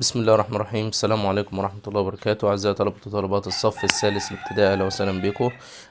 بسم الله الرحمن الرحيم. السلام عليكم ورحمة الله وبركاته. أعزائي طلبة وطالبات الصف الثالث الابتدائي، أهلا وسهلا بكم.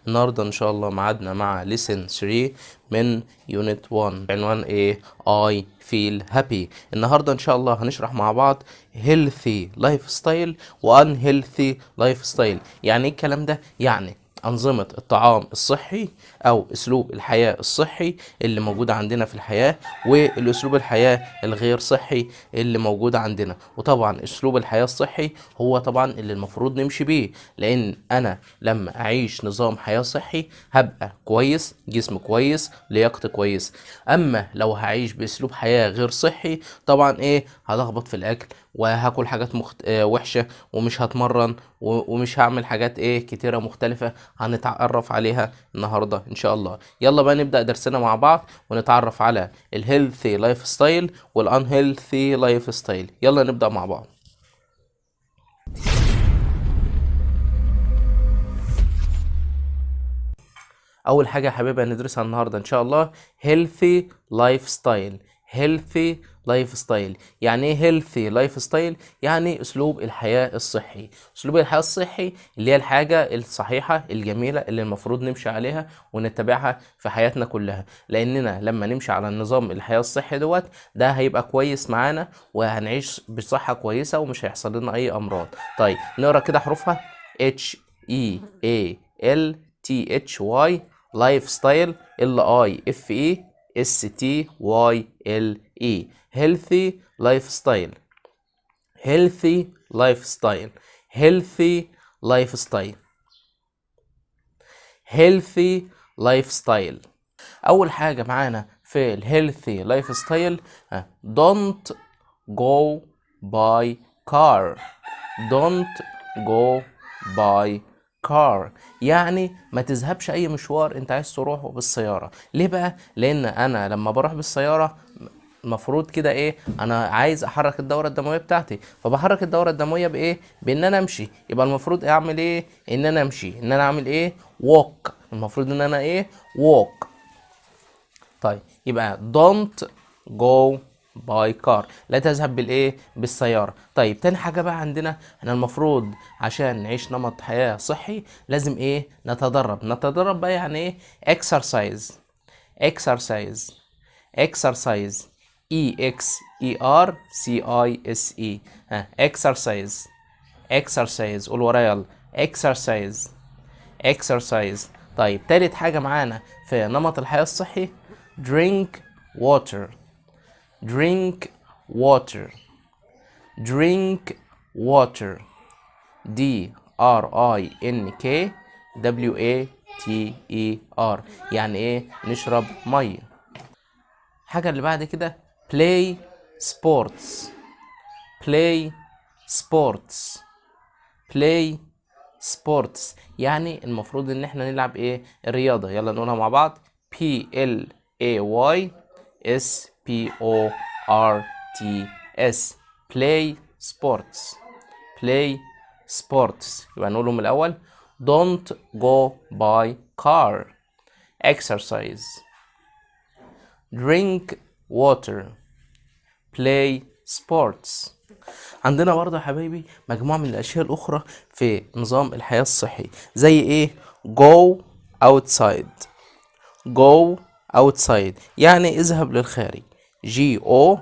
النهاردة إن شاء الله معادنا مع lesson 3 من unit 1، عنوان إيه؟ I feel happy. النهاردة إن شاء الله هنشرح مع بعض healthy lifestyle و unhealthy lifestyle. يعني إيه الكلام ده؟ يعني أنظمة الطعام الصحي أو أسلوب الحياة الصحي اللي موجود عندنا في الحياة، والأسلوب الحياة الغير صحي اللي موجود عندنا. وطبعا أسلوب الحياة الصحي هو طبعا اللي المفروض نمشي بيه، لأن أنا لما أعيش نظام حياة صحي هبقى كويس، جسم كويس، لياقتي كويس. أما لو هعيش بأسلوب حياة غير صحي طبعا إيه؟ هلخبط في الأكل وهاكل حاجات وحشة، ومش هتمرن ومش هعمل حاجات ايه كتيرة مختلفة هنتعرف عليها النهاردة ان شاء الله. يلا بقى نبدأ درسنا مع بعض ونتعرف على ال healthy lifestyle وال unhealthy lifestyle. يلا نبدأ مع بعض. اول حاجة يا حبايبي هندرسها النهاردة ان شاء الله healthy lifestyle. healthy lifestyle يعني ايه healthy lifestyle؟ يعني اسلوب الحياة الصحي. اسلوب الحياة الصحي اللي هي الحاجة الصحيحة الجميلة اللي المفروض نمشي عليها ونتبعها في حياتنا كلها، لاننا لما نمشي على النظام الحياة الصحي دوت ده هيبقى كويس معانا وهنعيش بصحة كويسة ومش هيحصل لنا اي امراض. طيب نقرا كده حروفها H E A L T H Y lifestyle L I F E S T Y L E healthy lifestyle healthy lifestyle healthy lifestyle healthy lifestyle. أول حاجة معانا في ال healthy lifestyle don't go by car. don't go by car يعني ما تذهبش اي مشوار انت عايز تروحه بالسيارة. ليه بقى؟ لان انا لما بروح بالسيارة المفروض كده ايه؟ انا عايز احرك الدورة الدموية بتاعتي، فبحرك الدورة الدموية بايه؟ بان انا امشي. يبقى المفروض اعمل ايه؟ ان انا امشي. ان انا اعمل ايه؟ walk. المفروض ان انا ايه؟ walk. طيب يبقى don't go by car، لا تذهب بالايه؟ بالسيارة. طيب تاني حاجة بقى عندنا، احنا المفروض عشان نعيش نمط حياة صحي لازم ايه؟ نتدرب. نتدرب بقى يعني ايه؟ exercise exercise exercise E X E R C I S E ها exercise exercise. قول ورايا يلا exercise exercise. طيب تالت حاجة معانا في نمط الحياة الصحي drink water drink water drink water D R I N K W A T E R يعني ايه؟ نشرب مية. الحاجة اللي بعد كده play sports play sports play sports يعني المفروض ان احنا نلعب ايه؟ الرياضة. يلا نقولها مع بعض P L A Y S P O R T S play sports play sports. يبقى نقولهم الأول don't go by car exercise drink water play sports. عندنا برضه يا حبايبي مجموعة من الأشياء الأخرى في نظام الحياة الصحي زي إيه؟ go outside go outside يعني اذهب للخارج. G O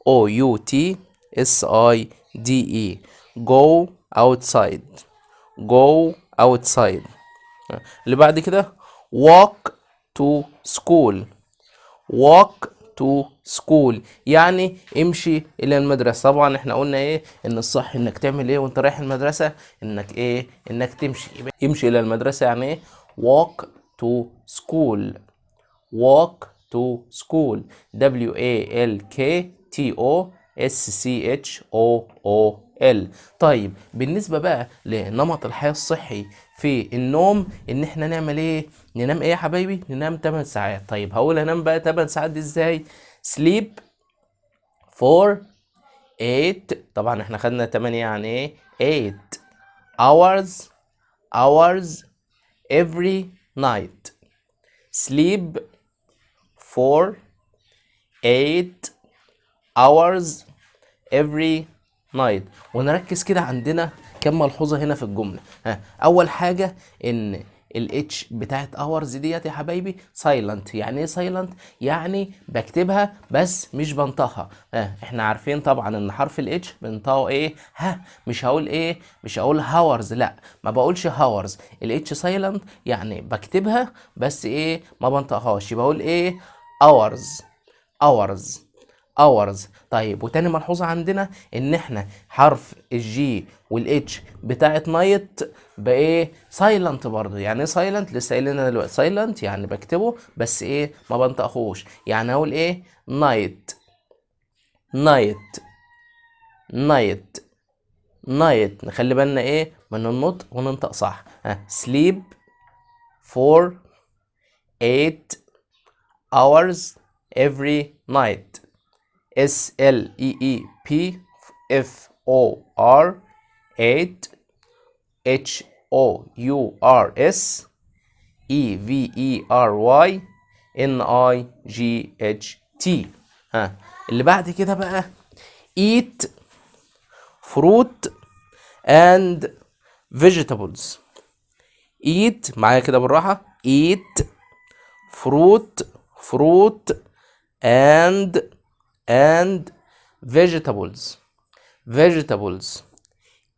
O U T S I D E go outside go outside. اللي بعد كده walk to school walk to school يعني امشي الى المدرسة. طبعا احنا قلنا ايه؟ ان الصح انك تعمل ايه وانت رايح المدرسة؟ انك ايه؟ انك تمشي. امشي الى المدرسة يعني ايه؟ walk to school walk to school W A L K T O S C H O O L. طيب بالنسبة بقى لنمط الحياة الصحي في النوم، ان احنا نعمل ايه؟ ننام ايه يا حبايبي؟ ننام 8 ساعات. طيب هقول انام بقى 8 ساعات دي ازاي؟ sleep for 8، طبعا احنا خدنا 8 يعني ايه؟ 8 hours hours every night. sleep for 8 hours every night. ونركز كده، عندنا كم ملحوظة هنا في الجملة. ها، أول حاجة إن ال H بتاعت hours ديت يا حبايبي silent. يعني ايه silent؟ يعني بكتبها بس مش بنطقها. ها، احنا عارفين طبعا ان حرف ال H بنطقه ايه؟ ها. مش هقول ايه؟ مش هقول hours، لا، ما بقولش hours. ال H silent، يعني بكتبها بس ايه؟ ما بنطقهاش. يبقى اقول ايه؟ hours، hours، hours. طيب، وتاني ملحوظة عندنا ان احنا حرف ال G وال H بتاعت night بايه؟ silent برضو. يعني ايه silent؟ لسه قايلين دلوقتي، silent يعني بكتبه بس ايه؟ ما بنطقهوش. يعني اقول ايه؟ night، night، night، night. نخلي بالنا ايه؟ من النطق وننطق صح. ها، sleep for 8 hours every night. S L E E P F O R 8 H O U R S E V E R Y N I G H T. ها، اللي بعد كده بقى eat fruit and vegetables. eat، معايا كده بالراحة، eat fruit، fruit and vegetables، vegetables.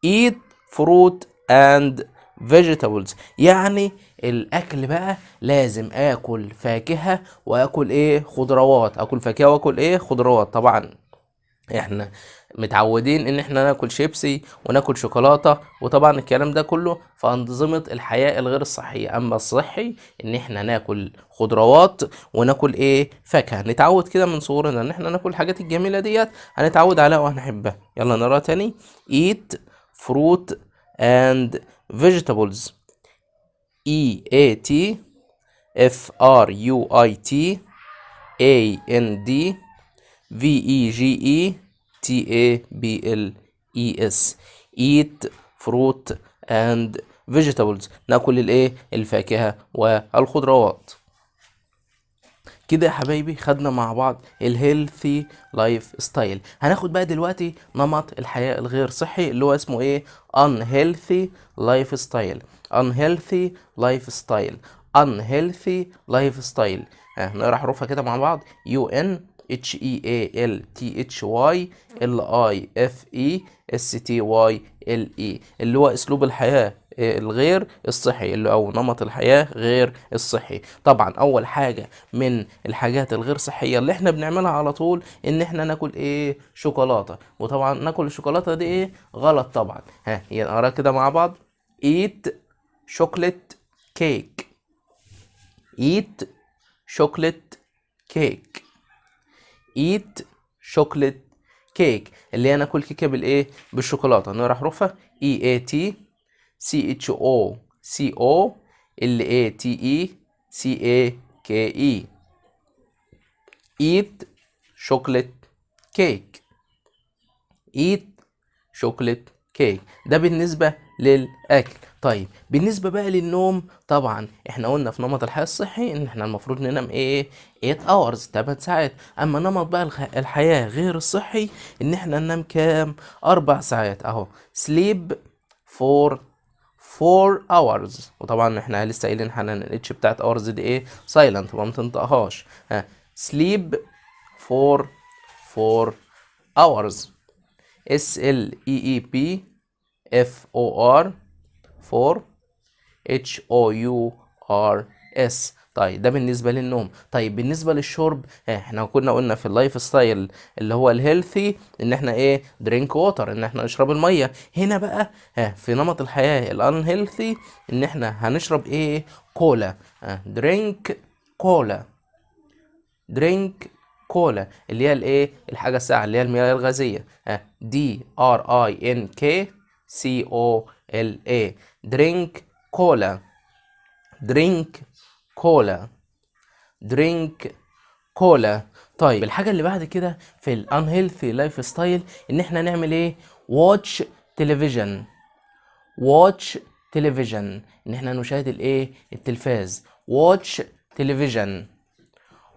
eat fruit and vegetables، يعني الاكل بقى لازم اكل فاكهة واكل ايه؟ خضروات. اكل فاكهة واكل ايه؟ خضروات. طبعا احنا متعودين ان احنا ناكل شيبسي وناكل شوكولاتة، وطبعا الكلام ده كله في انظمة الحياة الغير الصحية. اما الصحي ان احنا ناكل خضروات وناكل ايه؟ فاكهة. نتعود كده من صغرنا ان احنا ناكل الحاجات الجميلة ديت، هنتعود عليها وهنحبها. يلا نقراها تاني: eat fruit and vegetables. E A T F R U I T A N D V E G E T A B L E S. eat fruit and vegetables، ناكل الايه؟ الفاكهة والخضروات. كده يا حبايبي خدنا مع بعض ال healthy lifestyle. هناخد بقى دلوقتي نمط الحياة الغير صحي اللي هو اسمه ايه؟ unhealthy lifestyle، unhealthy lifestyle، unhealthy lifestyle. ها، نقرا حروفها كده مع بعض: U N H E A L T H Y L I F E S T Y L E، اللي هو اسلوب الحياة الغير الصحي، اللي او نمط الحياة غير الصحي. طبعا اول حاجة من الحاجات الغير صحية اللي احنا بنعملها على طول ان احنا ناكل ايه؟ شوكولاتة. وطبعا ناكل الشوكولاتة دي ايه؟ غلط طبعا. ها، نقرا كده مع بعض: eat chocolate cake، eat chocolate cake، eat chocolate cake، اللي هي ناكل كيكه بالايه؟ بالشوكولاته. نقرا حروفها: E A T C H O C O L A T E C A K E. eat chocolate cake، eat chocolate cake. ده بالنسبة للأكل. طيب، بالنسبة بقى للنوم، طبعا احنا قلنا في نمط الحياة الصحي ان احنا المفروض ننام ايه؟ 8 hours، 8 ساعات. اما نمط بقى الحياة غير الصحي ان احنا ننام كام؟ 4 ساعات اهو. sleep for 4 hours. وطبعا احنا لسه قايلين حالا ال H بتاعت hours دي ايه؟ silent، ما بتنطقهاش. ها، sleep for 4 hours. S L E E P F O R 4 H O U R S. طيب، ده بالنسبة للنوم. طيب، بالنسبة للشرب، احنا كنا قلنا في ال lifestyle اللي هو ال healthy ان احنا ايه؟ drink water، ان احنا نشرب المية. هنا بقى، ها، في نمط الحياة ال unhealthy ان احنا هنشرب ايه؟ كولا. drink cola، drink cola، اللي هي الايه؟ الحاجه الساقعه، اللي هي المياه الغازيه. ها، D R I N K C O L A. drink cola، drink cola، drink cola. طيب، الحاجه اللي بعد كده في ال unhealthy lifestyle ان احنا نعمل ايه؟ watch television، watch television، ان احنا نشاهد الايه؟ التلفاز. watch television،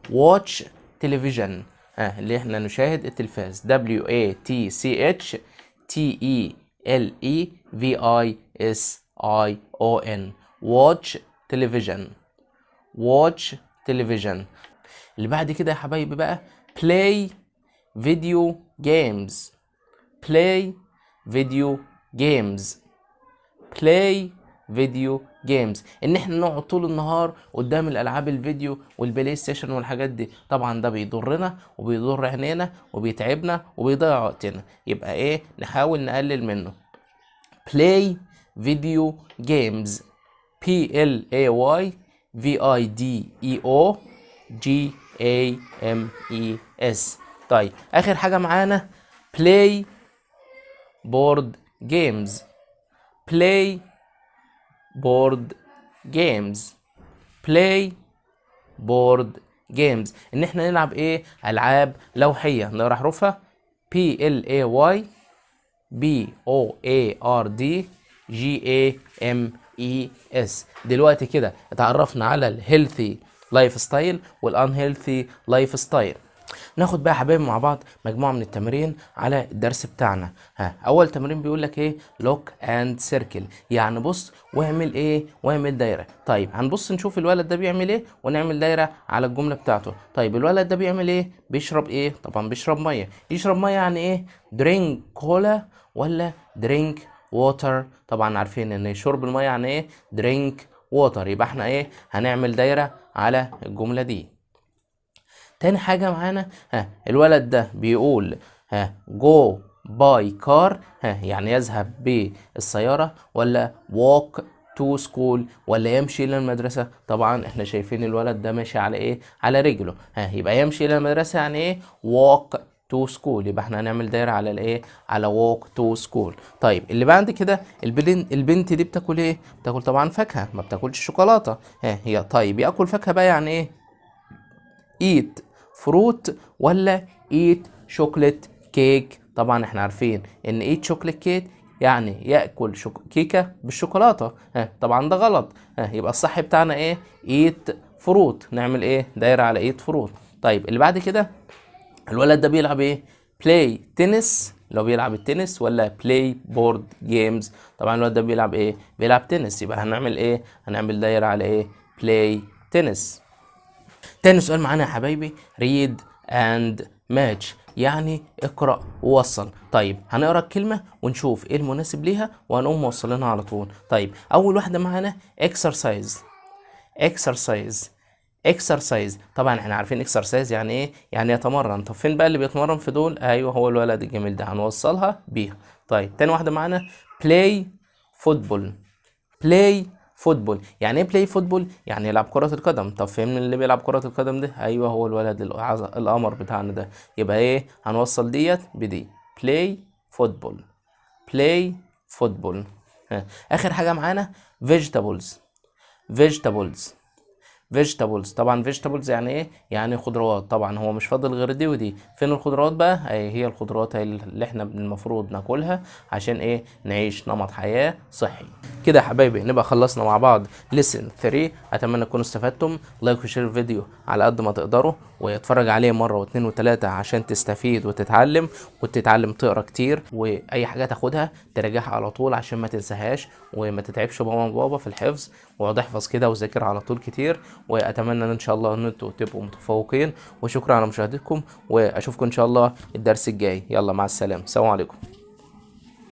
watch television، ها، اللي احنا نشاهد التلفاز. W A T C H T E L E V I S I O N، watch television، watch television. اللي بعد كده يا حبايبي بقى play video games، play video games، play video games. ان احنا نقعد طول النهار قدام الالعاب الفيديو والبلاي ستيشن والحاجات دي، طبعا ده بيضرنا وبيضر عينينا وبيتعبنا وبيضيع وقتنا. يبقى ايه؟ نحاول نقلل منه. play video games، P L A Y V I D E O G A M E S. طيب، اخر حاجة معانا play board games، play board games، play board games. ان احنا نلعب ايه؟ العاب لوحية. نقرا حروفها: P L A Y B O A R D G A M E S. دلوقتي كده اتعرفنا على ال healthy lifestyle وال unhealthy lifestyle. ناخد بقى يا حبايبي مع بعض مجموعة من التمارين على الدرس بتاعنا. ها، اول تمرين بيقول لك ايه؟ look and circle، يعني بص واعمل ايه؟ واعمل دايره. طيب، هنبص نشوف الولد ده بيعمل ايه ونعمل دايرة على الجملة بتاعته. طيب، الولد ده بيعمل ايه؟ بيشرب ايه؟ طبعا بيشرب ميه. يشرب مية يعني ايه؟ drink cola ولا drink water؟ طبعا عارفين ان شرب المية يعني ايه؟ drink water. يبقى احنا ايه؟ هنعمل دايرة على الجملة دي. تاني حاجة معانا، ها، الولد ده بيقول ها go by car، ها، يعني يذهب بالسيارة ولا walk to school ولا يمشي إلى المدرسة؟ طبعا احنا شايفين الولد ده ماشي على ايه؟ على رجله. ها، يبقى يمشي إلى المدرسة يعني ايه؟ walk to school. يبقى احنا هنعمل دايرة على الايه؟ على walk to school. طيب، اللي بعد كده البنت دي بتاكل ايه؟ بتاكل طبعا فاكهة، ما بتاكلش شوكولاتة. ها، هي طيب ياكل فاكهة بقى يعني ايه؟ eat fruit ولا eat chocolate cake؟ طبعا احنا عارفين ان eat chocolate cake يعني ياكل كيكة بالشوكولاته. ها، طبعا ده غلط. ها، يبقى الصح بتاعنا ايه؟ eat fruit. نعمل ايه؟ دايرة على eat fruit. طيب، اللي بعد كده الولد ده بيلعب ايه؟ play tennis لو بيلعب التنس ولا play board games؟ طبعا الولد ده بيلعب ايه؟ بيلعب تنس. يبقى هنعمل ايه؟ هنعمل دايرة على ايه؟ play tennis. تاني سؤال معانا يا حبايبي read and match، يعني اقرأ ووصل. طيب، هنقرأ الكلمة ونشوف ايه المناسب ليها وهنقوم موصلينها على طول. طيب، اول واحدة معانا exercise، exercise، exercise. طبعا احنا عارفين exercise يعني ايه؟ يعني يتمرن. طب فين بقى اللي بيتمرن في دول؟ ايوه، هو الولد الجميل ده، هنوصلها بيها. طيب، تاني واحدة معانا play football، play football. يعني ايه play football؟ يعني يلعب كرة القدم. طب فين اللي بيلعب كرة القدم ده؟ ايوه، هو الولد القمر بتاعنا ده. يبقى ايه؟ هنوصل ديت بدي، play football، play football. ها. اخر حاجة معانا vegetables، vegetables، vegetables. طبعا vegetables يعني ايه؟ يعني خضروات. طبعا هو مش فاضل غير دي ودي. فين الخضروات بقى؟ اهي هي الخضروات هي اللي احنا المفروض ناكلها عشان ايه؟ نعيش نمط حياة صحي. كده يا حبايبي نبقى خلصنا مع بعض lesson 3. اتمنى تكونوا استفدتم. like و share الفيديو على قد ما تقدروا، واتفرج عليه مرة واثنين وثلاثة عشان تستفيد وتتعلم، وتتعلم تقرا كتير، واي حاجة تاخدها تراجعها على طول عشان ما تنساهاش وما تتعبش ماما وبابا في الحفظ. واقعد احفظ كده وذاكر على طول كتير. واتمنى ان شاء الله ان انتوا تبقوا متفوقين، وشكرا على مشاهدتكم، واشوفكم ان شاء الله الدرس الجاي. يلا مع السلامه، السلام عليكم.